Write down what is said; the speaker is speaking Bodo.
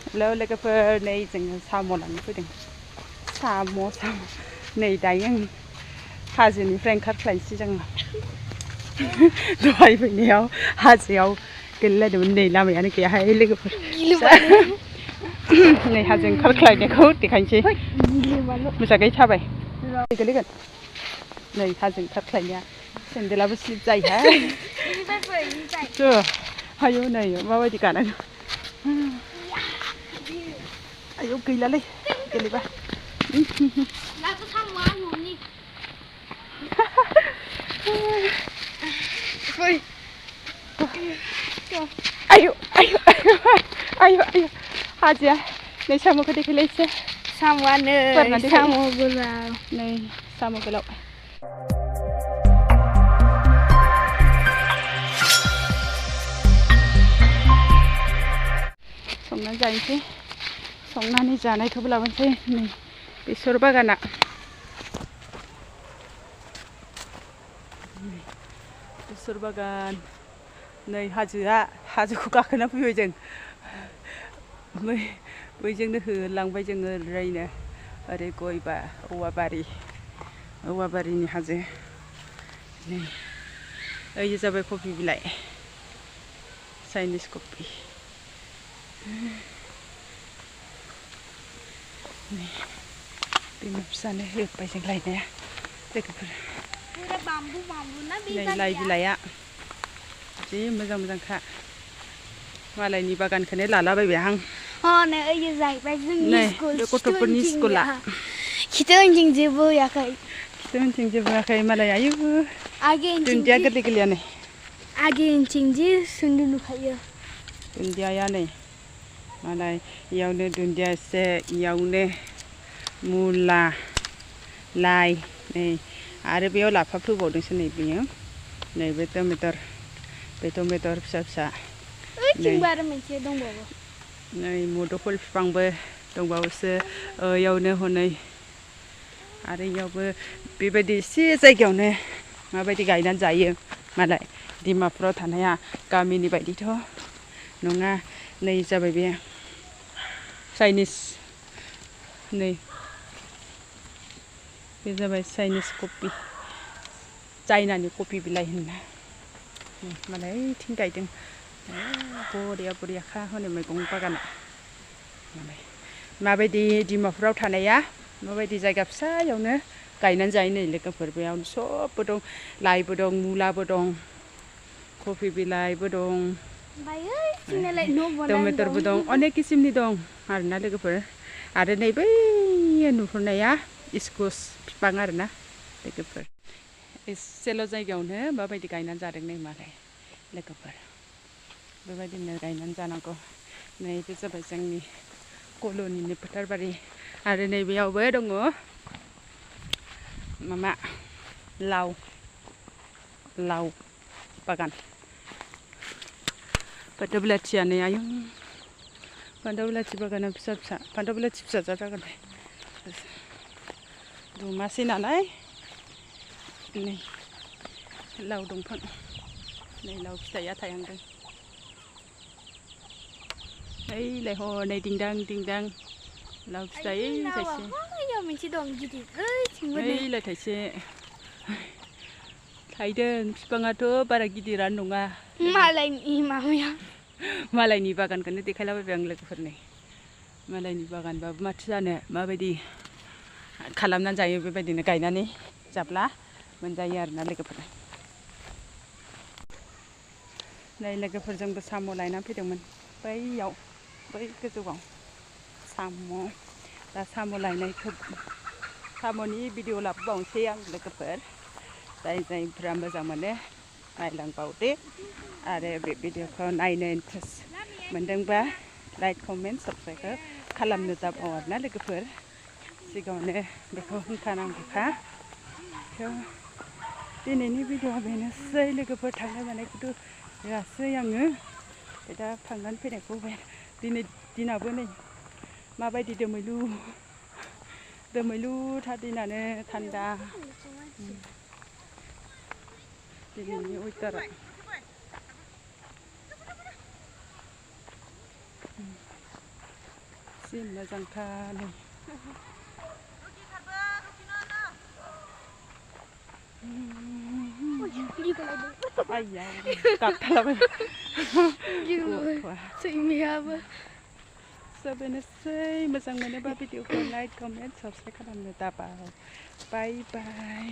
Hello, logoफोर नै जोङो साम' लांनो फैदों साम' नै दायो हाजोनिफ्राय ओंखारख्लायनोसै जों दहाय फैनायाव हाजोआव गेलेलायदोंमोन नै लामायानो गैयाहाय लोगोफोर नै हाजो ओंखारख्लायनायखौ देखायनोसै मोजाङै थाबाय गोलैगोन नै हाजो ओंखारख्लायनाया सेन्देलाबो स्लिप जायोहाय आयौ नै माबायदि गानांगौ आयौ गैलालै गेलेबा आयौ आयौ आयौ आयौ हाजोआ नै साम'खौ देखायलायसै साम'आ नै साम' गोलाव नै साम' गोलाव संनानै जाहैनोसै संनानै जानायखौबो लाबोनोसै नै बेसर बागाना बेसर बागान नै हाजोखौ गाखोना फैबाय जों बैजोंनो होलांबाय जोङो ओरैनो ओरै गयबा औवा बारिनि हाजो नै ओइ जाबाय कफि बिलाइ चाइनिस कफि नै बिमा फिसानो होबाय जों लायनाया लोगोफोर नै लाइ बिलाइआ जि मोजां मोजांखा मालायनि बागानखौनो लालाबायबाय आं नै ओइयो जाहैबाय जोंनि स्कुल बे गथ'फोरनि स्कुला खिथु उनथिं जेबो होयाखै खिथु उनथिं जेबो होयाखै मालाय आयु दुन्दिया गोरलै गोरलैयानो आगेथिं जि सुन्दर नुखायो दुन्दियाया नै मालाय इयावनो दुन्दिया एसे इयावनो मुला लाइ नै आरो बेयाव लाफा फोबावदोंसो नै बेयो नै बे टमेटर फिसा फिसा आरो मोनसे दंबावो नै मुदुफुल बिफांबो दंबावोसो इयावनो हनै आरो इयावबो बेबायदि एसे जायगायावनो माबायदि गायनानै जायो मालाय डिमापुराव थानाया गामिनि बायदिथ' नङा नै जाबाय बे चाइनिस नै बे जाबाय चाइनिस कफि चाइनानि कफि बिलाइ होनना मालाय ओइथिं गायदों बरियाखा हनै मैगं बागाना मालाय माबायदि डिमापुराव थानाया माबायदि जायगा फिसायावनो गायनानै जायो नै लोगोफोर बेयावनो सबबो दं लाइबो दं मुलाबो दं कफि बिलाइबो दं टमेटरबो दं अनेक किसिमनि दं आरोना लोगोफोर आरो नै बै नुहुरनाया स्कुस बिफां आरोना लोगोफोर एसेल' जायगायावनो माबायदि गायनानै जादों नै मालाय लोगोफोर बेबायदिनो गायनानै जानांगौ नै बे जाबाय जोंनि कल'निनि फोथारबारि आरो नैबेयावबो दङ माबा लाव बागान फान्थाव बिलाथिया नै आयौ फान्थाव बिलाथि बागाना फिसा फान्थाव बिलाथि फिसा जागोन दुमासै नालाय नै लाव दंफां नै लाव फिथाइया थायहांदों ओइलाय हनै दिंदां लाव फिथाइ थाइसे मोनसे दं गिदिर ओइलाय थाइसे थायदों बिफाङाथ' बारा गिदिरानो नङा मालायनि बागानखौनो देखायलाबायबाय आं लोगोफोरनो मालायनि बागानबाबो माथो जानो माबायदि खालामनानै जायो बेबायदिनो गायनानै जाब्ला मोनजायो आरोना लोगोफोर नै लोगोफोरजोंबो साम' लायनानै फैदोंमोन बै गोजौआव दा साम' लायनायखौ साम'नि भिडिअ लाबोबावनोसै आं लोगोफोर जायफ्रा मोजां मोनो नायलांबावदो आरो बे भिडिअखौ नायनो इन्टारेस्ट मोनदोंबा लाइक कमेन्ट साबस्क्राइबखौ खालामनो दाबाव आरोना लोगोफोर सिगाङावनो बेखौ होनखानांगौखा दिनैनि भिडिअआ बेनोसै लोगोफोर थांनाय मानायखौथ' होआसै आङो दा थांनानै फैनायखौ दिनै दिनाबो नै माबायदि दोमैलुथार दिनानो थान्दा दिनैनि वेदारा जि मोजांथार नै आइया गाबथालाबाय सैमायाबो बेनोसै मोजां मोनोबा भिडिअखौ लाइक कमेन्ट साबस्क्राइब खालामनो दाबाव बाय बाय